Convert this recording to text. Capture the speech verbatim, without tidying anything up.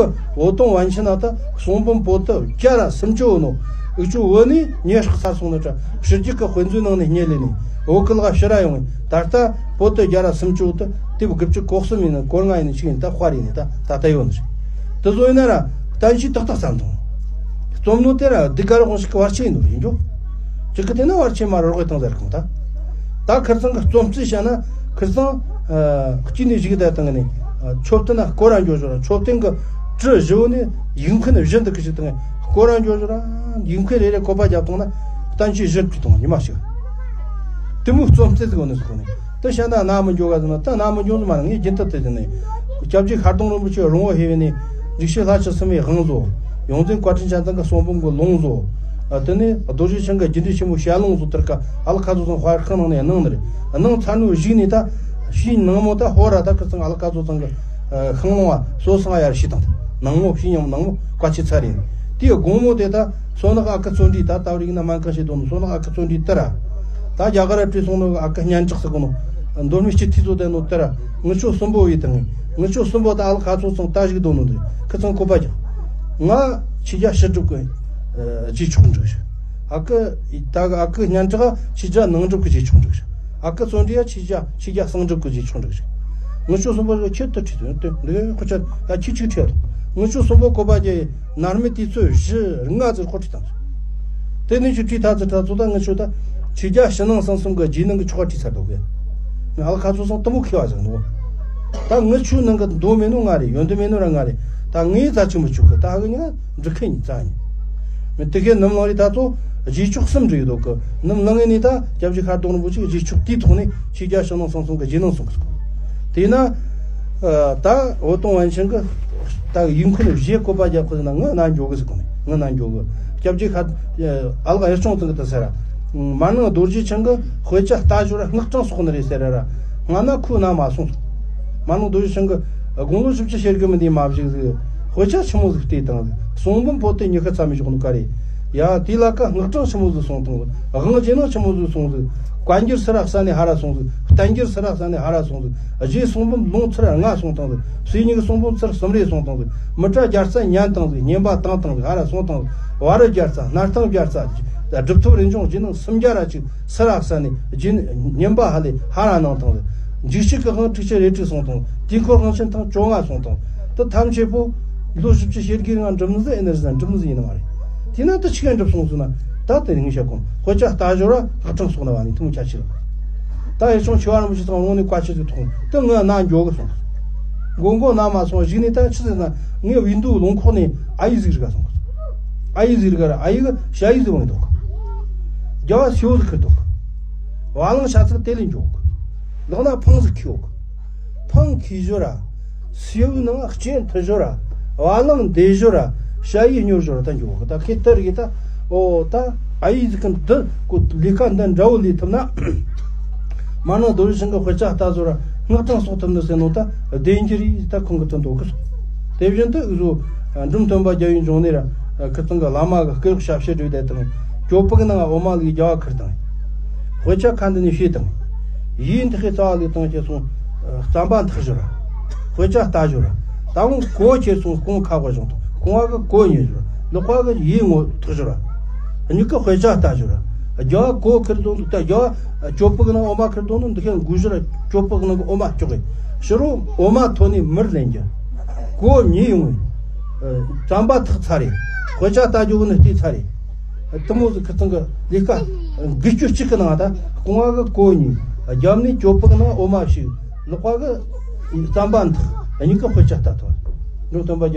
འོད་སྟོང་པཎ་ཆེན་ན་ད་གསུང་འབུམ་པོ་ཏི་བརྒྱ་ར་སུམ་ཅུ་ཡོད་ནོ། འུ་ཅུ་བོད་ནས་ཉེ་སྲག་ཚར་སོང་ནི་ད་ཕྱི་རྒྱལ་གི་དཔེ་མཛོད་ནང་ནས་རྙེད་ལས་ནས་བོད་ཀྱི་ལ་ཕྱི་ར་ཡོང་ངས་ད་ལྟ་པོ་ཏི་བརྒྱ་ར་སུམ་ཅུ་ཡོད་དུ་དེབ་དགུ་བཅུ་གོ་གསུམ་ཡིན་ན་སྐོར་ལྔ་ཡིན་ན་ཆིག་ཡིན་ད་དཔར་ཡིན་ནི་ད་ད་ལྟ་ཡོད་ནི་རེད། དེ་ཚོ་ཡིན་ན་ར་བསྟན་བཅོས་ཏག་ཏག་བརྩམས་དང་། རྩོམ་ནོ་དེ་ར་ལྡུག་ག་ར་དབང་ཞིག་གི་བར་ཆད་ཡིན་ནོ་ཡིན་འགྲོ། ཅིག་གི་དེ་ན་བར་ཆད་མ་རོགས་གི་དང་ཟེར་གང་ད། ད་ཁིར་ཚང་གི་རྩོམ་རྩིས་བྱ་ན་ཁིར་ཚང་གཅིག་ནས་བཞུགས་བསྡད་དང་ནི་མཆོད་རྟེན་ན་སྐོར་ར་འགྱོ་ཞོར་མཆོད་རྟེན་གི་གྲུ་བཞི་བོ་ནས་ཡིག་མཁན་བཞི་འདུག་གི་ཞིག་དང་སྐོར་ར་འགྱོ་ཞོར་ཡིག་མཁན་རེ་རེ་བཀོད་པ་རྒྱབ་བཏང་ན་བསྟན་བཅོས་བཞི་བྲིས་བཏང་ཉི་མ་ཞིག་དེ་མོ་རྩོམ་རྩིས་ཟིག་ཡོད་ནི་ཟིག་གོ་ནི། དེ་བཤད་ན་ན་མི་འགྱོ་ག་ཟེར་ན་ད་ན་མི་འགྱོ་ཟེར་མ་རེད། ངས་རྒྱུན་དུ་དེ་ཟེར་ནས་སྐྱབས་རྗེ་ཤར་གདོང་རིན་པོ་ཆེ་རོང་བོ་ཧེ་བེ་ནས་འཇིགས་བྱེད་ལྷ་བཅུ་གསུམ་པའི་དབང་བཟོ། ཡོངས་འཛིན་བཀའ་དྲིན་ཅན་ཚང་གི་གསུང་འབུམ་གྱི་ལུང་བཟོ། ཨ་དེ་ནས་རྡོ་རྗེ་འཆང་གི་རྒྱུད་འགྲེལ་ཆེན་མོ་ཞལ་ལུང་བཟོ་དེར་ཀ་ཨ་ལ་ཁ་ཚོ་ཚང་དཔར་ཁང་ནང་ནས་གནང་ནི་རེད། གནང་ཚར་ནོ་གཞུག་ནས་ད་ཕྱིའི་ནང་མོ་ད་ཧོ་ར་ད་ཁི་ཚང་ཨ་ལ་ཁ་ཚོ་ཚང་གི་ཤིང་ལུང་བ་སོ་སང་ཡར་ཤི་དང་ནང་མོ་ཕྱི་ཉམས་ནང་མོ་བཀའ་ཆེ་ཚར་ཡིན། དེའི་དགོང་མོ་དེ་ད་སོ་ནག་ཨ་ཁུ་བརྩོན་འགྲུས་ད་ལྟ་བུ་ཡིན་ན་སྨན་ཁང་ཞིག་དོ་ནོ་སོ་ནག་ཨ་ཁུ་བརྩོན་འགྲུས་དེ་ར། ད་རྒྱ་གར་བྲོས་སོང་ནོ་ཨ་ཁུ་སྙན་གྲགས་ཟེར་གོ་ནོ། མདོ་སྨད་སྤྱི་འཐུས་ཚོ་དེ་ནོ་དེ་ར་ངི་ཆོ་གསུམ་པོ་ཡིན་དང་ངི་ཆོ་གསུམ་པོ་ད་ཨ་ལ་ཁ་ཚོ་ཚང་ད་ཞིག་དོ་ནོ་འདི་ཁི་ཚང་བཀོད་པ་ཀྱང་། ང་ཆོས་རྒྱལ་ཕྱི་སྒྲུབ་ཀྱི་རྗེས་ཕྱོགས་འགྲིག་ཞིག་ཨ་ཁུ་ད་ཨ་ཁུ་སྙན་གྲགས་ཆོས་རྒྱལ་ནང་སྒྲུབ་ཀྱི་རྗེས་ཕྱོགས་འགྲིག་ཞིག་ཨ་ཁུ་བརྩོན་འགྲུས་ཡ་ཆོས་རྒྱལ་ཆོས་རྒྱལ་གསང་སྒྲུབ་ཀྱི་རྗེས་ཕྱོགས་འགྲིག་ཞིག་ངི་ཆོ་གསུམ་པོ་ཁྱེད་དུ་ཁྲིད་དོན་དོན་འདི་ཁོ་ཆ་ཡ་ཁྱི་གཅིག་ཁྲིད་དོ། ངི་ཆོ་གསུམ་པོ་བཀོད་པ་ཀྱི་ནར་མི་དུས་ཚོད་བཞི་ལྔ་ཙམ་ཁོ་ཁྲིད་དང་། དེ་ནས་ཆུ་ཁྲིད་ཐ་ཚི་ཐ་ཚོ་ད་ངི་ཆོ་ད་ཆོས་རྒྱལ་ཕྱི་ནང་གསང་གསུམ་གྱི་རྗེས་ནང་གི་ཆོ་ག་ཁྲིད་ཚར་འདུག་གི་ང་ཨ་ལ་ཁ་ཚོ་སང་དུ་མོ་ཁེ་བ་ཟིག་འདུག་ད་ངི་ཆོ་ནང་གི་མདོ་མེད་ནོ་ང་རེད། ཡོན་ཏུ་མེད་ནོ་ར་ང་རེད། ད་ངའི་རྩ་ཆེན་པོ་ཆུ་གི་ད་ཧ་གི་ཉི་མ་འབྲི་ཁེ་ཉི་རྩ་ཉི་མི་དེ་གའི་ནམ་ལངས་རེད། ད་ཚོ་རྗེས་ཕྱོགས་གསུམ་འབྲི་ཡོད་འདུག་གི་ནམ་ལངས་ངེ་ནས་ད་སྐྱབས་རྗེ་ཤར་གདོང་རིན་པོ་ཆེ་གི་རྗེས་ཕྱོགས་དེའི་ཐོག་ནས་ཆོས་རྒྱལ་ཕྱི་ནང་གསང་གསུམ་གྱི་རྗེས་ནང་གསུང་གི་སོང་། དེས་ན། ད་འོད་སྟོང་པཎ་ཆེན་གྱི་ད་ཡིག་མཁན་བཞེས་བཀོད་པ་རྒྱབ་ཁོ་ན་ངི་ན་འགྱོ་གི་ཟེར་གོ་ནས་ངི་ན་འགྱོ་གི་སྐྱབས་རྗེ་ཁ་ཨ་ལགས་ཡར་སྐྱོང་ཚང་གི་ད་ཟེར་ར། མ་ནང་རྡོ་རྗེ་འཆང་གི་དཔེ་ཆ་ལྟ་ཞོར་སྔགས་གྲངས་གསོག་ནི་རེད་ཟེར་ར་ར། ང་ན་ཁོའི་ན་མ་སོང་། མ་ནང་རྡོ་རྗེ་འཆང་གི་དགུང་ལོ་བཞི་བཅུ་ཞེ་དགུ་མི་འདི་མ་བཞུགས་ཟིག་དཔེ་ཆ་ཆི་མོ་ཟིག་བལྟས་དང་ཟིག་གསུང་འབུམ་པོ་ཏི་ཉི་ཤུ་ཙམ་མི་ཞོག་ནོ་ག་རེ། ཡ་དེ་ལ་ཀ་སྔགས་གྲངས་ཆི་མོ་ཟིག་སོང་དང་ཟིག་དབང་རྗེས་གནང་ཆི་མོ་ཟིག་སོང་ཟིག་བཀའ་འགྱུར་སི་ར་ས་ནས་ཧ་ར་སོང་ཟིག་བསྟན་འགྱུར་སི་ར་ས་ནས་ཧ་ར་སོང་ཟིག་རྗེ་གསུང་འབུམ་ལུང་ཚུར་ལྔ་སོང་དང་ཟིག་སྲས་གཉིས་ཀྱི་གསུང་འབུམ་ཚུར་གསུམ་རེ་སོང་དང་ཟིག་མི་ཏྲ་རྒྱལ་རྩ་ཉན་དང་ཟིག་བསྙེན་པ་བཏང་དང་ཟིག་ཧ་ར་སོང་དང་ཟིག་བ་རི་རྒྱལ་རྩ་སྣར་ཐང་རྒྱལ་རྩ་སྒྲུབ་ཐོབ་རིན་འབྱུང་རྗེས་གནང་སུམ་བརྒྱ་ར་གཅིག་སི་ར་ས་ནས་རྗེས་བསྙེན་པ་ཧ་ལས་ཧ་ར་གནང་དང་ཟིག་འཇིགས་བྱེད་ཀྱི་དབང་དྲུག་ཅུ་རེ་དྲུག་སོང་དང་དུས་འཁོར་དབང་ཆེན་ཐེངས་བཅོ་ལྔ་སོང་དང་དེ་ཐམས་ཅད་པོ་ལོ་བཞི་བཅུ་ཞེ་དགུའི་ནང་འགྲུབ་ནི་ཟིག་ཨེ་ནི་རེད་ཟེར་ན་འགྲུབ་ནི་ཟིག་ཡིན་ནི་མ་རེད། དེས་ན་དེ་ཆི་ག་འགྲུབ་སོང་ཟེར་ན་ད་དེ་རིང་བཤད་གོ་དཔེ་ཆ་ལྟ་ཞོར་བ་སྔགས་གྲངས་གསོག་ན་བ་ནི་ཐུང་ཆ་ཆི་རེད། ད་ཡེ་ཆུང་ཆེ་བ་རིན་པོ་ཆེ་ཚང་རོང་ནས་བཀའ་ཆོས་ཟིག་ཐོང་དེ་ངའི་ན་འགྱོ་གི་སོང་། མགོ་མགོ་ན་མ་སོང་གཞུག་ནས་ད་ཆི་ཟེར་ན་ངའི་བིན་དུ་ལུང་ཁོག་ནས་ཨ་ཡེ་ཟིག་རི་ག་སོང་། ཨ་ཡེ་ཟིག་རི་ག་ར་ཨ་ཡེ་གི་ཞ་ཡེ་ཟིག་འོང་འདུག་རྒྱ་བ་སེའུ་ཟིག་ཁུར་འདུག་བ་ལང་ཤ་ཚིག་དེ་ལས་འཇོག་ལག་ན་འཕང་ཟིག་ཁྱེར་འོག་འཕང་ཁྱེར་ཞོར་ར། སེའུ་ནང་སྐྱེ་འཐུ་ཞོར་ར། བ་ལང་འདེད་ཞོར་ར། ཞ་ཡེ་སྙོར་ཞོར་ར་ད་འཇོག་གི་ད་ཁེ་ཏར་གི་ད། ཨོ་ད་ཨ་ཡེ་ཟིག་གི་འདི་ཀོ་ལས་ཀ་འདི་འདྲ་བོ་ལས་ཐུབ་ན། མ་ནང་རྡོ་རྗེ་འཆང་གི་དཔེ་ཆ་ལྟ་ཞོར་ར་སྔགས་གྲངས་གསོག་ཐུབ་ནི་ཟེར་ནོ་ད་བདེན་རྒྱུ་རེད་ད་ཁོང་གི་དོན་འདོད་གི་སོང་། དེ་བཞིན་དུ་འུ་ཟོ་འབྲོམ་སྟོན་པ་རྒྱལ་བའི་འབྱུང་གནས་ར་ཁི་ཚང་གི་བླ་མ་གི་སྐུ་གཡོག་ཞབས་ཕྱི་སྒྲོས་བསྡད་དང་ཇོ་པག་ནང་འོ་མ་ལུག་རྒྱ་བ་ཁུར་དང་། དཔེ་ཆ་ཁ་འདི་ནས་བཤད་དང་། ཡིན་འདི་ཁའི་རྩ་བ་ལུག་དང་ཁྱེར་སོང་། རྩམ་པ་འཐག་ཞོར་ར། དཔེ་ཆ་ལྟ་ཞོར་ར། ད་འོང་གོ་ཁྱེར་སོང་རྐང་ཁ་བ་བཞེངས་དང་རྐང་བ་གི་གོ་ཉོས་ཞོར་ར། ལག་པ་གི་ཡིན་ངོ་འཐག་ཞོར་ར། གཉིས་ཀ་དཔེ་ཆ་ལྟ་ཞོར་ར། རྒྱ་བ་གོ་ཁུར་དང་འདུག་ད་རྒྱ་བ་ཇོ་པག་ནང་འོ་མ་ཁུར་དང་འདུག་འདི་ཁའི་འགུལ་ཞོར་ར་ཇོ་པག་ནང་གི་འོ་མ་ལྕོག་གི་ཕྱི་རོ་འོ་མ་ཐོན་ནས་མིར་ལེན་རྒྱུ། གོ་ཉོས་ཡོང་ངས། རྩམ་པ་འཐག་ཚར་རེད། དཔེ་ཆ་ལྟ་རྒྱུ་གི་ནི་བལྟས་ཚར་རེད། དེ་མོ་ཟིག་ཁི་ཚང་གི་ལས་ཀ་འགུལ་སྐྱོད་གཅིག་གི་ནང་ད་རྐང་བ་གི་གོ་གཉིས། རྒྱབ་ནས་ཇོ་པག་ནང་འོ་མ་ཞིག་ལག་པ་གི་རྩམ་པ་འཐག་གཉིས་ཀ་དཔེ་ཆ་ལྟ་ཐུབ། འབྲོམ་སྟོན་པ་རྒྱལ།